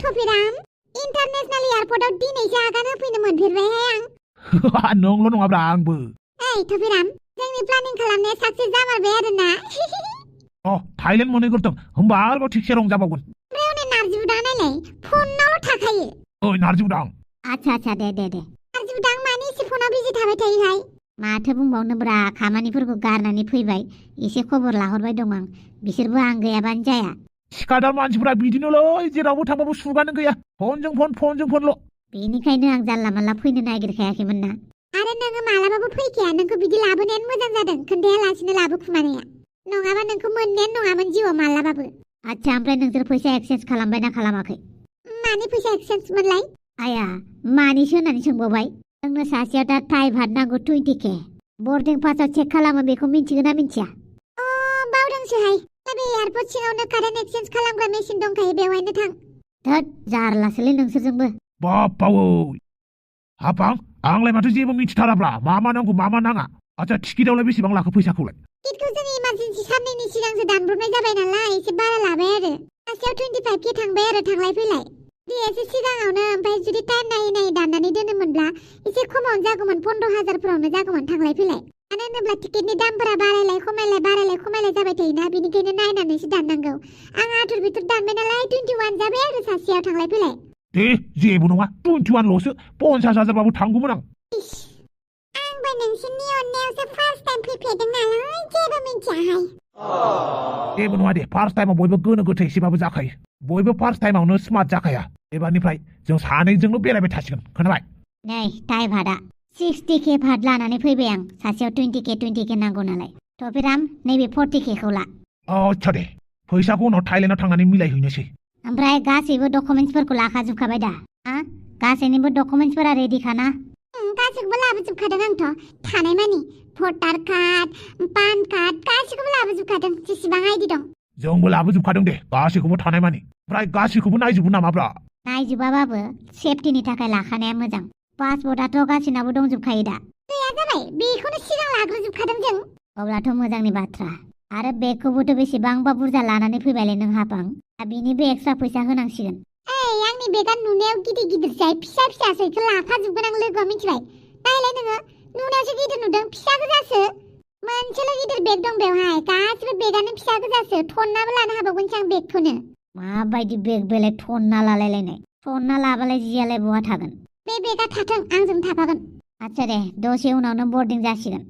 थफिराम इन्टारनेशनेल एयारपर्टआव दिनैसो आगान होफैनो मोनफेरबायहाय आं नंल' नङाब्रा आंबो ओइ थफिराम जोंनि प्लानिं खालामनाया साक्सेस जामारबाय आरोना थाइलेण्ड मोनहैग्रोथों होमबा आरोबाव थिगसे रंजाबावगोन ओमफ्राय हनै नारजि बुदा नायलाय फनावल' थाखायो ओइ नारजि बुदां आच्छा दे नारजि बुदां मानि एसे फनाव बिजि थाबाय थायोहाय माथो बुंबावनोब्रा खामानिफोरखौ गारनानै फैबाय एसे खबर लाहरबाय दं आं बिसोरबो आं गैयाबानो जाया सिखादार मानसिफोरा बिदिनोलै जेरावबो थांबाबो सुगानो गैया फनजों फनल' बेनिखायनो आं जानला मानला फैनो नागिरखायाखैमोन ना आरो नोङो मालाबाबो फैखाया नोंखौ बिदि लाबोनायानो मोजां जादों खोन्थायालासिनो लाबोखुमानाया नङाबा नोंखौ मोननायानो नङामोन जिउआव मालाबाबो आच्छा ओमफ्राय नोंसोर फैसा एक्सचेन्ज खालामबायना खालामाखै मानि फैसा एक्सचेन्ज मोनलाय आया मानिसो होननानै सोंबावबाय जोंनो सासेयाव दा टाइ भात नांगौ 20K बर्डिं पासआव चेक खालामो बेखौ मिन्थिगोना मिन्थिया बावदोंसोहाय दा बे एयारपर्ट सिङावनो कारेन्ट एक्सचेन्ज खालामग्रा मेसिन दंखायो बेवहायनो थां धोद जारलासोलै नोंसोरजोंबो बावै हाबां आंलाय माथो जेबो मिथिथाराब्रा मा नांगौ मा नाङा आच्छा टिकेटआवलाय बेसेबां लाखो फैसाखौलाय टिकेटखौ जों इमार्जेन्सि साननैनि सिगांसो दानब्रबनाय जाबाय नालाय एसे बारा लाबाय आरो सासेयाव 25K थांबाय आरो थांलाय फैलाय दे एसे सिगाङावनो ओमफ्राय जुदि टाइम नायै दाननानै दोनोमोनब्ला एसे खमावनो जागौमोन 15,000 जागौमोन थांलाय फैलाय मानो होनोब्ला टिकेटनि दामफोरा बारायलाय खमायलाय जाबाय थायोना बिनिखायनो नायनानैसो दाननांगौ आं आथुर बिथुर दानबाय नालाय 21 जाबाय आरो सासेयाव थांलाय फैलाय दे जेबो नङा 21ल'सो 50,000बाबो थांगौमोन आं आंबो नोंसोरनि अननायावसो फार्स्ट टाइम फैफेरदों नालाय जेबो मिन्थियाहाय जेबो नङा दे फार्स्ट टाइमाव बयबो गोनो गोथो एसेबाबो जाखायो बयबो फार्स्ट टाइमावनो स्मार्ट जाखाया एबारनिफ्राय जों सानैजोंल' बेरायबाय थासिगोन खोनाबाय नै टाइ भातआ 60K भात लानानै फैबाय आं सासेयाव 20K नांगौ नालाय थफिराम नैबे 40K ला आच्छा दे फैसाखौ उनाव थाइलेण्डआव थांनानै मिलायहैनोसै ओमफ्राय गासैबो डकुमेन्ट्सफोरखौ लाखाजोबखाबाय दा गासैनिबो डकुमेन्ट्सफोरा रेडिखाना गासैखौबो लाबोजोबखादों आंथ' थानाय मानि भटार कार्ड पान कार्ड गासैखौबो लाबोजोबखादों जेसेबां आइडि दं जोंबो लाबोजोबखादों दे गासैखौबो थानाय मानि ओमफ्राय गासैखौबो नायजोबो नामाब्रा नायजोबाबाबो सेफटिनि थाखाय लाखानाया मोजां पासपर्टआथ' गासैनाबो दंजोबखायो दा गैया जाबाय बेखौनो सिगां लाग्रोजोबखादों जों अब्लाथ' मोजांनि बाथ्रा आरो बेगखौबोथ' बेसेबांबा बुरजा लानानै फैबायलै नों हाबां बिनिबो एक्सट्रा फैसा होनांसिगोन आंनि बेगा नुनायाव गिदिर जाय फिसा फिसासो इखौ लाफाजोबगोन आं लोगोआ मिथिबाय नायलाय नोङो नुनायावसो गिदिर नुदों फिसा गोजासो मोनसेल' गिदिर बेग दं बेवहाय गासिबो बेगानो फिसा गोजासो थन्नाबो लानो हाबावगोनसो आं बेगखौनो माबायदि बेग बेलाय थन्ना लालायलायनाय थन्ना लाबालाय जियालाय बहा थागोन बे बेगा थाथों आंजों थाफागोन आच्छा दे दसे उनावनो बर्डिं जासिगोन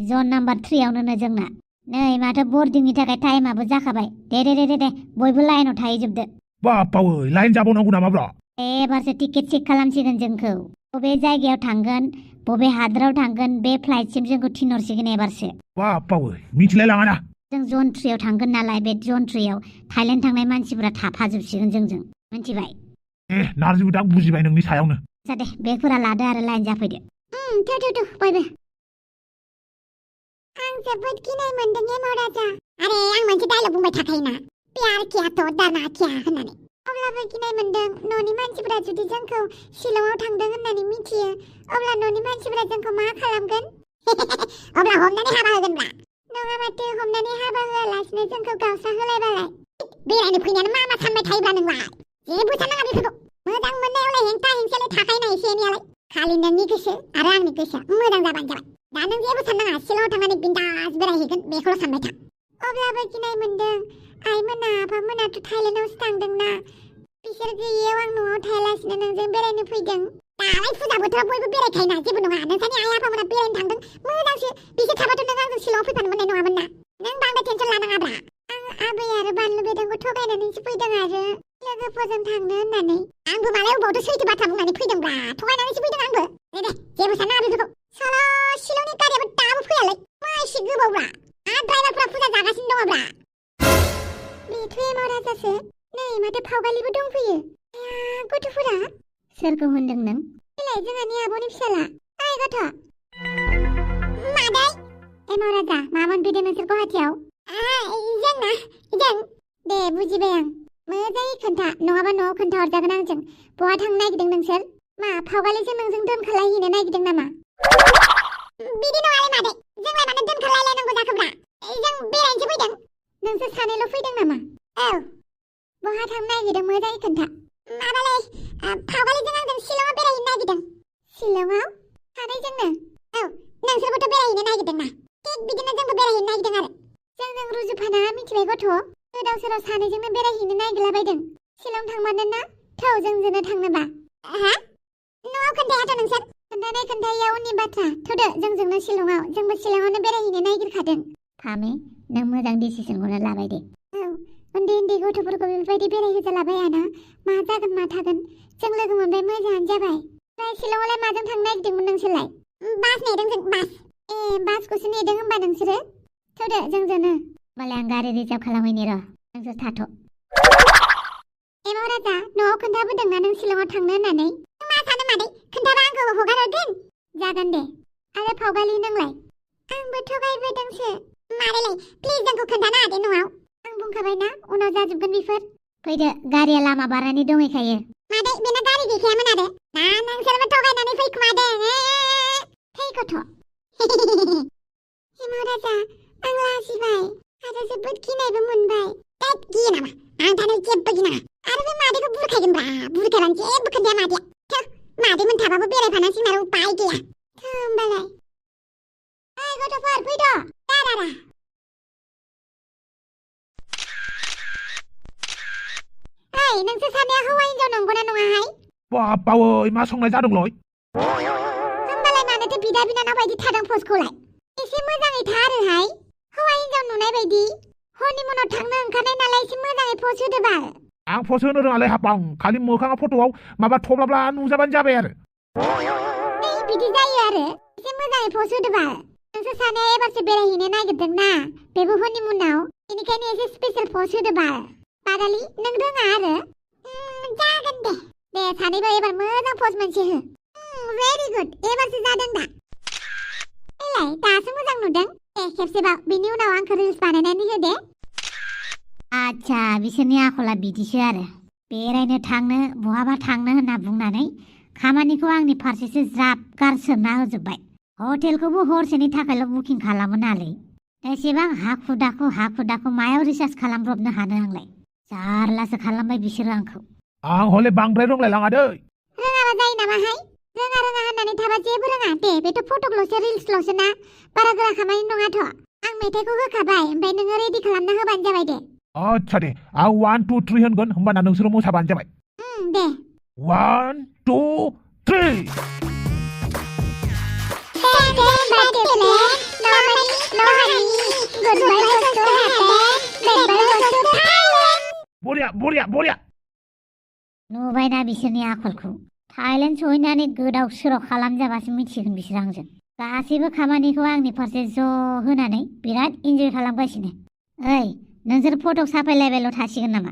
जन नाम्बार 3आवनो जोंना नै माथो बर्डिंनि थाखाय टाइमाबो जाखाबाय दे बयबो लाइनाव थाहैजोबदो बावै लाइन जाबावनांगौ नामाब्रा एबारसो टिकेट चेक खालामसिगोन जोंखौ बबे जायगायाव थांगोन बबे हादोराव थांगोन बे फ्लाइटसिम जोंखौ थिनहरसिगोन एबारसो बावै मिथिलाय लाङाना जों जन 3आव थांगोन नालाय बे जन 3आव थाइलेण्ड थांनाय मानसिफोरा थाफाजोबसिगोन जोंजों मिथिबाय नारजि बुदां बुजिबाय नोंनि सायावनो दे बेगफोरा लादो आरो लाइन जाफैदो थौ बयबो आं जोबोद गिनाय मोनदों एमाव राजा आरे आं मोनसे डायलग बुंबाय थाखायोना प्यार किया तो डरना क्या होननानै अब्लाबो गिनाय मोनदों न'नि मानसिफोरा जुदि जोंखौ शिलंआव थांदों होननानै मिथियो अब्ला न'नि मानसिफोरा जोंखौ मा खालामगोन अब्ला हमनानै हाबा होगोनब्ला नङा माथो हमनानै हाबा होआलासिनो जोंखौ गावस्रा होलायबालाय बेरायनो फैनायानो मा सानबाय थायोब्ला नोंलाय जेबो साननाङा बेफोरखौ मोजां मोननायावलाय हेंथा हेंसायालाय थाखायोना एसे एनैयालाय खालि नोंनि गोसो आरो आंनि गोसोआ मोजां जाबानो जाबाय दा नों जेबो साननाङा शिलंआव थांनानै बिन्दास बेरायहैगोन बेखौल' सानबाय था अब्लाबो गिनाय मोनदों आइमोना आफामोनाथ' थाइलेण्डआवसो थांदोंना बिसोर गैयियाव आं न'आव थायालासिनो नोंजों बेरायनो फैदों दालाय फुजा बोथोराव बयबो बेरायखायोना जेबो नङा नोंसानि आइ आफामोना बेरायनो थांदों मोजांसो बिसोर थाबाथ' नों आंजों शिलंआव फैफानो मोननाय नङामोन ना नों बांद्राय टेनसन लानाङाब्रा आं आबै आरो बानलु बेदरखौ थगायनानैसो फैदों आरो लोगोफोरजों थांनो होननानै आंबो मालाय अबावथ' सैथो बाथ्रा बुंनानै फैदोंब्रा थगायनानैसो फैदों आंबो दे जेबो साननाङा बेफोरखौ साला शिलंनि गारियाबो दाबो फैयालाय मा एसे गोबावब्रा ड्राइभारफ्रा फुजा जागासिनो दङब्रा बेथ' एमाव राजासो नै माथो फावगालिबो दंफैयो गथ'फोरा सोरखौ होनदों नों बेलाय जोंहानि आब'नि फिसाला ओइ गथ' मादै एमाव राजा मा मोनफैदों नोंसोर गुवाहाटियाव जों दे बुजिबाय आं मोजाङै खोन्था नङाबा न'आव खोन्था हरजागोन आंजों बहा थांनो नागिरदों नोंसोर मा फावगालिजों नोंजों दोनखालायहैनो नागिरदों नामा बिदि नङालै मादै जोंलाय मानो दोनखालायलायनांगौ जाखोब्रा जों बेरायनोसो फैदों नोंसोर सानैल' फैदों नामा औ बहा थांनो नागिरदों मोजाङै खोन्था माबालै फावगालिजों आंजों शिलंआव बेरायहैनो नागिरदों शिलंआव सानैजोंनो औ नोंसोरबोथ' बेरायहैनो नागिरदों ना थिग बिदिनो जोंबो बेरायहैनो नागिरदों आरो जोंजों रुजुफाना मिथिबाय गथ' गोदाव सोराव सानैजोंनो बेरायहैनो नागिरलाबायदों शिलं थांमारनो ना थौ जोंजोंनो थांनोबा हा न'आव खोन्थायाथ' नोंसोर खोन्थाया उननि बाथ्रा थौदो जोंजोंनो शिलंआव जोंबो शिलंआवनो बेरायहैनो नागिरखादों फामे नों मोजां डिसिसनखौनो लाबाय दे औ उन्दै उन्दै गथ'फोरखौ बेफोरबायदि बेरायहोजालाबायाना मा जागोन मा थागोन जों लोगो मोनबाय मोजाङानो जाबाय ओमफ्राय शिलंआवलाय माजों थांनो नागिरदोंमोन नोंसोरलाय बास नेदों जों बास बासखौसो नेदों होनबा नोंसोरो थौदो जोंजोंनो होमबालाय आं गारि रिजार्भ खालामहैनि र' नोंसोर थाथ' एमाव राजा न'आव खोन्थाबोदोंना नों शिलंआव थांनो होननानै नों मा सानो मादै खोन्थाबा आंखौ हगार हरगोन जागोन दे आरो फावगालि नोंलाय आंबो थगायबोदोंसो मादैलाय प्लिज जोंखौ खोन्थाना दे न'आव आं बुंखाबायना उनाव जाजोबगोन बेफोर फैदो गारिया लामा बारनानै दंहैखायो मादै बेना गारि गैखायामोन आरो ना नोंसोरबो थगायनानै फैखुमादों थै गथ' एमाव राजा आं लाजिबाय आरो जोबोद गिनायबो मोनबाय दैद गियो नामा आं दानो जेबो गिनाङा आरो बे मादैखौ बुरखायगोनब्रा बुरखायबानो जेबो खोन्थाया मादैया थौ मादैमोन थाबाबो बेरायफानांसिगोन आरो उपाय गैया थौ होमबालाय ओइ गथ'फोर फैद' दारारा ओइ नोंसोर सानैया हौवा हिनजाव नंगौना नङाहाय बाबावै मा संनाय जादोंलै होमबालाय मानोथो बिदा बिनानाव बायदि थादों पस्टखौलाय एसे मोजाङै था आरोहाय हौवा हिनजाव नुनाय बायदि हनिमुनाव थांनो ओंखारनाय नालाय एसे मोजाङै पस्ट होदो बाल आं फस होनो रोङालै हाबां खालि मोखाङा फट'आव माबा थब्लाब्ला नुजाबानो जाबाय आरो नै बिदि जायो आरो एसे मोजाङै पस्ट होदो बाल नोंसोर सानैया एबारसो बेरायहैनो नागिरदों ना बेबो हनिमुनाव बेनिखायनो एसे स्पेशेल पस्ट होदो बाल बादालि नों रोङा आरो जागोन दे सानैबो एबार मोजां पस्ट मोनसे हो भेरि गुड एबारसो जादों दा एलाय दासो मोजां नुदों दे खेबसेबाव बिनि उनाव आंखौ रिल्स बानायनानै हो दे आच्छा बिसोरनि आखला बिदिसो आरो बेरायनो थांनो बहाबा थांनो होनना बुंनानै खामानिखौ आंनि फारसेसो ज्राब गारसोमना होजोब्बाय हटेलखौबो हरसेनि थाखायल' बुकिं खालामो नालै एसेबां हाखु दाखु मायाव रिसार्च खालामब्रबनो हानो आंलाय जारलासो खालामबाय बिसोरो आंखौ आं हले बांद्राय रोंलायलाङा दै रोङाबा जायो नामाहाय रोङा होननानै थाबा जेबो रोङा दे बेथ' फट'ल'सो रिल्सल'सो ना बारा गोरा खामानि नङाथ' आं मेथाइखौ होखाबाय ओमफ्राय नोङो रेडि खालामना होबानो जाबाय दे आच्छा दे आं 1 2 3 होनगोन होमबाना नोंसोरो मोसाबानो जाबाय दे 1 2 3 बरिया नुबायना बिसोरनि आखलखौ थाइलेण्ड सहैनानै गोदाव सोराव खालामजाबासो मिथिगोन बिसोर आंजों गासैबो खामानिखौ आंनि फारसे ज' होनानै बिराद इन्जय खालामगासिनो ओइ नोंसोर फट' साफायलायबायल' थासिगोन नामा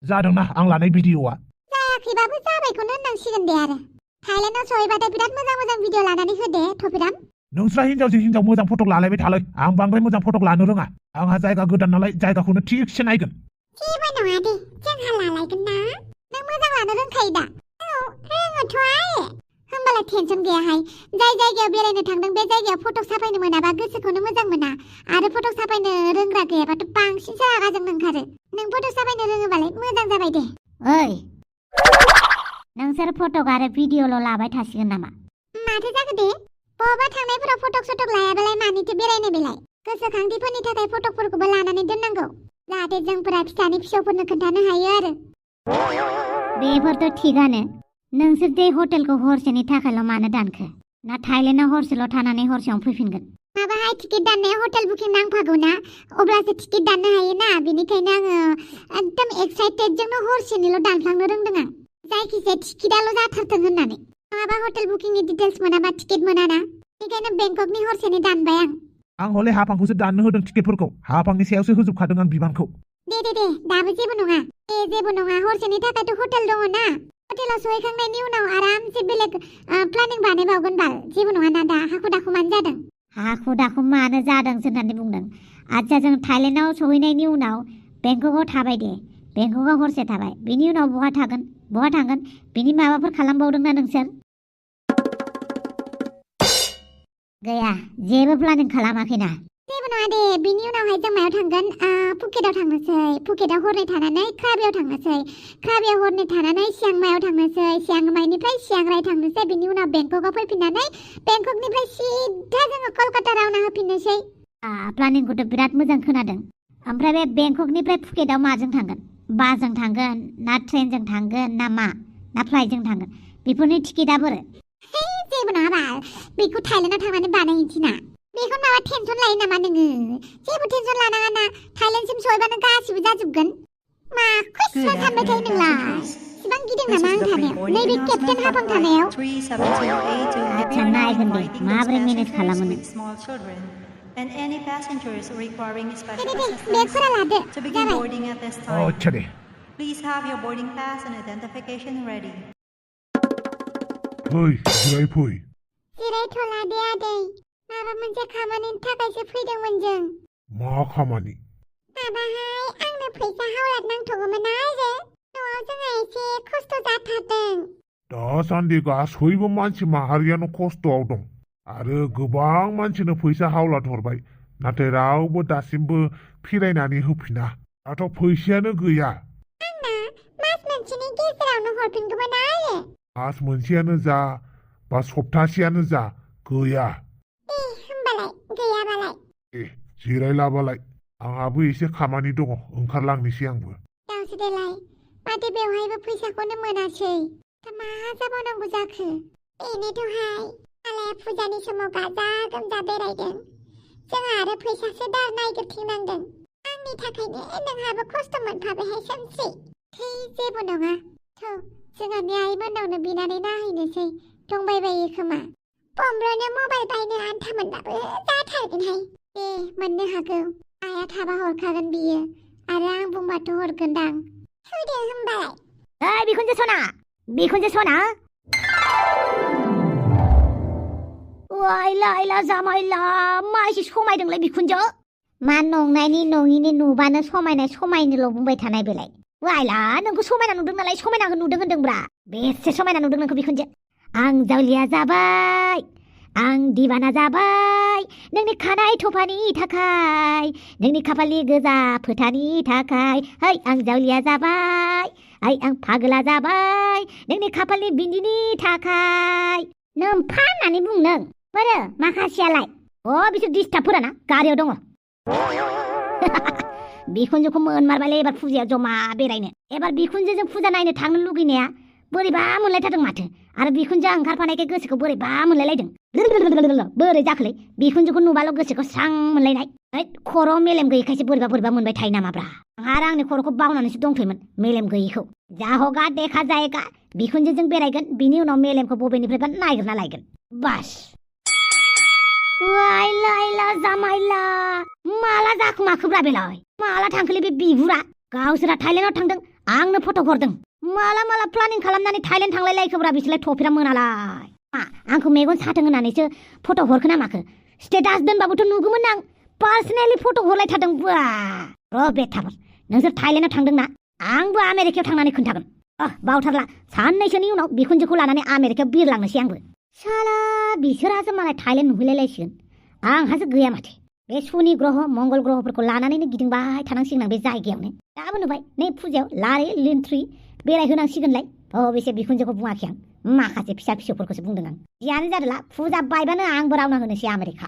जादोंना आं लानाय भिडिअ'आ जायाखैबाबो जाबायखौनो होननांसिगोन दे आरो थाइलेण्डआव सहैबाथाय बिराद मोजां भिडिअ लानानै होदे थ'बिराम नोंस्रा हिनजावजों हिनजाव मोजां फट' लालायबाय थालै आं बांद्राय मोजां फट' लानो रोङा आंहा जायगा गोदान नालाय जायगाखौनो थिगसे नायगोन जेबो नङा दे जोंहा लालायगोन ना नों मोजां लानो रोंखायो दा औ रोङोथ' आरो होमबालाय टेनसन गैयाहाय जाय जायगायाव बेरायनो थांदों बे जायगायाव फट' साफायनो मोनाबा गोसोखौनो मोजां मोना आरो फट' साफायनो रोंग्रा गैयाबाथ' बांसिनसो रागा जोंनो ओंखारो नों फट' साफायनो रोङोबालाय मोजां जाबाय दे ओइ नोंसोर फटक आरो भिडिअल' लाबाय थासिगोन नामा माथो जाखो दे बहाबा थांनायफोराव फटक लायाबालाय मानिथो बेरायनो बेलाय गोसोखांथिफोरनि थाखाय फटकफोरखौबो लानानै दोननांगौ जाहाथे जोंफोरा फिसानि फिसौफोरनो खोन्थानो हायो आरो बेफोरथ' थिगानो नोंसोर दे हटेलखौ हरसेनि थाखायल' मानो दानखो ना थाइलेण्डआव हरसेल' थानानै हरसेयावनो फैफिनगोन माबाहाय टिकेट दाननायाव हटेल बुकिं नांफागौ ना अब्लासो टिकेट दाननो हायो ना बेनिखायनो आङो एकदम एक्साइटेडजोंनो हरसेनिल' दानफ्लांनो रोंदों आं जायखिजाया टिकेटआल' जाथारथों होननानै नङाबा हटेल बुकिंनि डिटेल्स मोनाबा टिकेट मोनाना बेनिखायनो बेंककनि हरसेनि दानबाय आं हले हाफांखौसो दाननो होदों टिकेटफोरखौ हाफांनि सायावसो होजोबखादों आं बिबानखौ दे दाबो जेबो नङा जेबो नङा हरसेनि थाखायथ' हटेल दङ ना हटेलाव सहैखांनायनि उनाव आरामसे बेलेग प्लानिं बानायबावगोन बाल जेबो नङा ना दा हाखु दाखु मानो जादों हाखु दाखु मानो जादों होननानै बुंदों आच्छा जों थाइलेण्डआव सहैनायनि उनाव बेंककआव थाबाय दे बेंककआव हरसे थाबाय बिनि उनाव बहा थांगोन बिनि माबाफोर खालामबावदोंना नोंसोर गैया जेबो प्लानिं खालामाखैना जेबो नङा दे बिनि उनावहाय जों मायाव थांगोन फुकेटाव थांनोसै फुकेटाव हरनै थानानै क्राबियाव थांनोसै क्राबियाव हरनै थानानै चियांमाइयाव थांनोसै चियांमाइनिफ्राय चियांराय थांनोसै बिनि उनाव बेंककआव फैफिननानै बेंककनिफ्राय सिधा जोङो कलकाता रावना होफिननोसै प्लानिंखौथ' बिराद मोजां खोनादों ओमफ्राय बे बेंककनिफ्राय फुकेटाव माजों थांगोन बासजों थांगोन ना ट्रेनजों थांगोन ना मा ना फ्लाइटजों थांगोन बेफोरनि टिकेटआ बोरो जेबो नङा बाल बेखौ थाइलेन्डआव थांनानै बानायहैनोसै ना बेखौ माबा टेनसन लायो नामा नोङो जेबो टेनसन लानाङा ना थाइलेन्डसिम सहैबानो गासिबो जाजोबगोन मा खुस्रा सानबाय थायो नोंलाय इसिबां गिदिं नामा आं थानायाव नैबे केप्टेन हाफां थानायाव आच्छा नायगोन दे माबोरै मेनेज खालामो नों And any passengers requiring special बेगफोरा assistance लादो to begin जाबाय boarding at this Oh, time. chale. Please have your boarding pass and identification ready. Fै जिराय फै जिरायथ'ला दे आदै माबा मोनसे खामानिनि थाखायसो फैदोंमोन जों मा खामानि माबाहाय आंनो फैसा हावलाद नांथ'गौमोन आरो न'आव जोंहा एसे खस्थ' जाथारदों दासान्दि गासैबो मानसि माहारियानो खस्थ'आव दं आरो गोबां मानसिनो फैसा हावलाद हरबाय नाथाय रावबो दासिमबो फिरायनानै होफिना दाथ' फैसायानो गैया आंना मास मोनसेनि गेजेरावनो हरफिनगौमोन आरो मास मोनसेयानो जा बा सप्तासेयानो जा गैया होमबालाय गैयाबालाय जिरायलाबालाय आंहाबो एसे खामानि दङ ओंखारलांनोसै आंबो दावसो देलाय माथो बेवहायबो फैसाखौनो मोनासै दा मा जाबावनांगौ जाखो बेनोथ'हाय आलाया फुजानि समाव गाजा गोमजा बेरायदों जोंहा आरो फैसासो दार नायगिरथिंनांदों आंनि थाखायनो नोंहाबो खस्थ' मोनफाबायहाय सोमसि जेबो नङा थौ जोंहानि आइमोननावनो बिनानै नायहैनोसै दंबायबायो खोमा पमब्रनो मबाइल बायनो आन्था मोनबाबो जाथारगोनहाय दे मोननो हागौ आइया थाबा हरखागोन बियो आरो आं बुंबाथ' हरगोनदां होदो होमबालाय बिखुनजो सना वाइला जामाइला मा एसे समायदोंलाय बिखुनजो मा नंनायनि नङिनि नुबानो समायनायल' बुंबाय थानाय बेलाय वाइला नोंखौ समायना नुदों नालाय समायनाखौ नुदों होनदोंब्रा बेसे समायना नुदों नोंखौ बिखुनजो आं जावलिया जाबाय आं दिबाना जाबाय नोंनि खानाय थफानि थाखाय नोंनि खाफालनि गोजा फोथानि थाखाय है आं जावलिया जाबाय आं फागला जाबाय नोंनि खाफालनि बिन्दिनि थाखाय नों फा होननानै बुंदों बोरो माखासेयालाय बिसोर डिस्टार्बफोरा ना गारियाव दङ बिखुनजोखौ मोनमारबायलै एबार फुजायाव जमा बेरायनो एबार बिखुनजोजों फुजा नायनो थांनो लुगैनाया बोरैबा मोनलायथारदों माथो आरो बिखुनजोआ ओंखारफानायखाय गोसोखौ बोरैबा मोनलायलायदों बोरै जाखोलै बिखुनजोखौ नुबाल' गोसोखौ स्रां मोनलायनाय खर' मेलेम गैयैखायसो बोरैबा मोनबाय थायो नामाब्रा आरो आंनि खर'खौ बावनानैसो दंथ'योमोन मेलेम गैयैखौ जाहगा देखा जायगा बिखुनजोजों बेरायगोन बिनि उनाव मेलेमखौ बबेनिफ्रायबा नागिरना लायगोन बास वाइला जामाइला माला जाखुमाखोब्रा बेलाय माला थांखोलै बे बिबुरा गावसोरा थाइलेन्डआव थांदों आंनो फट' हरदों माला प्लानिं खालामनानै थाइलेन्ड थांलाय लायखोब्रा बिसोरलाय थफेरा मोनालाय आंखौ मेगन साथों होननानैसो फट' हरखो ना माखो स्टेटास दोनबाबोथ' नुगौमोन आं पार्सनेलि फट' हरलायथारदों बुआ र' बेथाफोर नोंसोर थाइलेन्डआव थांदोंना आंबो आमेरिकायाव थांनानै खोन्थागोन बावथारला साननैसोनि उनाव बिखुनजोखौ लानानै आमेरिकायाव बिरलांनोसै आंबो साला बिसोरहासो मालाय थाइलेन्ड नुहैलायलायसिगोन आंहासो गैया माथो बे सुनि ग्रह मंगल ग्रहफोरखौ लानानैनो गिदिंबाय थानांसिगोन आं बे जायगायावनो दाबो नुबाय नै फुजायाव लारे लिन्थ्रि बेरायहोनांसिगोनलाय बेसे बिखुनजोखौ बुङाखै आं माखासे फिसा फिसौफोरखौसो बुंदों आं जियानो जादोला फुजा बायबानो आंबो रावना होनोसै आमेरिका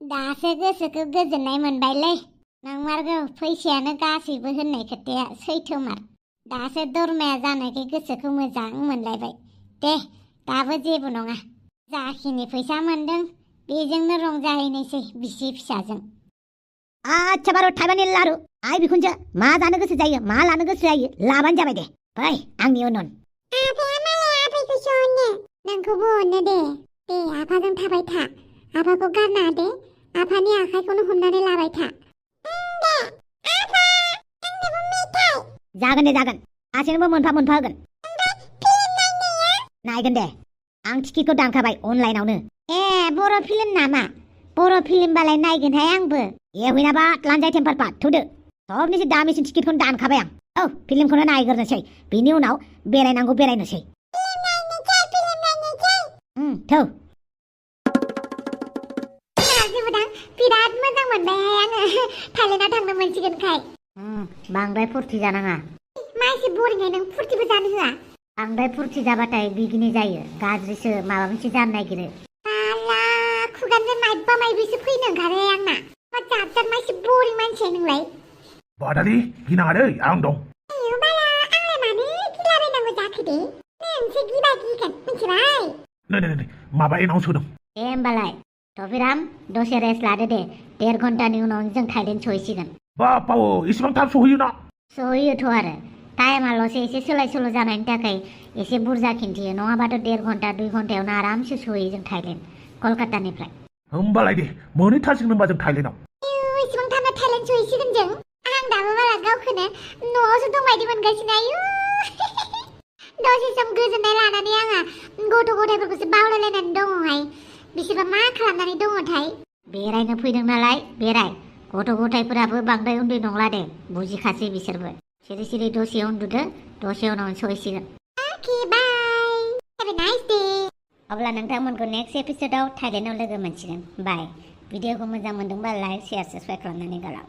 दासो गोसोखौ गोजोननाय मोनबायलै नंमारगौ फैसायानो गासैबो होननाय खोथाया सैथोमार दासो दरमाया जानायखाय गोसोखौ मोजां मोनलायबाय दे दाबो जेबो नङा जाखिनि फैसा मोनदों बेजोंनो रंजाहैनोसै बिसि फिसाजों आच्छा बार' थाइबानि लारु आइ बिखुनजो मा जानो गोसो जायो मा लानो गोसो जायो लाबानो जाबाय दे फै आंनि उन आफाया मालाय आफाखौसो अनो नोंखौबो अनो दे आफाजों थाबाय था आफाखौ गारना दे आफानि आखाइखौनो हमनानै लाबाय था जागोन दे जागोन गासैनोबो मोनफा होगोन नायगोन दे आं टिकेटखौ दानखाबाय अनलाइनावनो बर' फिल्म नामा बर' फिल्मबालाय नायगोनहाय आंबो एवैनाबा लानजाय टेम्पार पाट थुदो सबनिसो दामिसिन टिकेटखौनो दानखाबाय आं फिल्मखौनो नायग्रोनोसै बिनि उनाव बेरायनांगौ बेरायनोसै थौ बिराद मोजां मोनबायहाय आङो थाइलेन्डआव थांनो मोनसिगोनखाय बांद्राय फुरथि जानाङा मा एसे बरिंहाय नों फुरथिबो जानो होआ बांद्राय फुरथि जाबाथाय बिगिनि जायो गाज्रिसो माबा मोनसे जानो नागिरो आला खुगानिफ्राय माइबा माइबिसो फैनो ओंखारो आंना मा जात मा एसे बरिं मानसि नोंलाय बादालि गिनाङा दै आं दं आयौ बाला आंलाय मानो गिलाबायनांगौ जाखो दे नोंसो गिबा गिगोन मिथिबाय नै माबा एनाउन्स होदों दे होमबालाय टफिराम दसे रेस्ट लादो दे 1.5 घन्टानि उनाव जों थाइलेन्ड सहैसिगोन बापाव इसेबां थाब सहैयो ना सहैयोथ' आरो टाइमाल'सो एसे सोलाय सोल' जानायनि थाखाय एसे बुरजा खिन्थियो नङाबाथ' 1.5 घन्टा 2 घन्टायावनो आरामसे सहैयो जों थाइलेन्ड कलकातानिफ्राय होमबालाय दे मोनहैथारसिगोन होनबा जों थाइलेन्डआव आयौ इसेबां थाबनो थाइलेन्ड सहैसिगोन जों आं दाबो बाला गावखौनो न'आवसो दंबायदि मोनगासिनो आयौ दसे सम गोजोननाय लानानै आङो गथ' गथायफोरखौसो बावलायलायनानै दङहाय बिसोरबा मा खालामनानै दङथाय बेरायनो फैदों नालाय बेराय गथ' गथायफोराबो बांद्राय उन्दै नंला दे बुजिखासै बिसोरबो सिरि सिरि दसे उन्दुदो दसे उनाव सहैसिगोन okay bye have a nice day अब्ला नोंथांमोनखौ नेक्स्ट एपिसोडाव थाइलेन्डआव लोगो मोनसिगोन बाय भिडिअखौ मोजां मोनदोंबा लाइक शेयार साबस्क्राइब खालामनानै गालां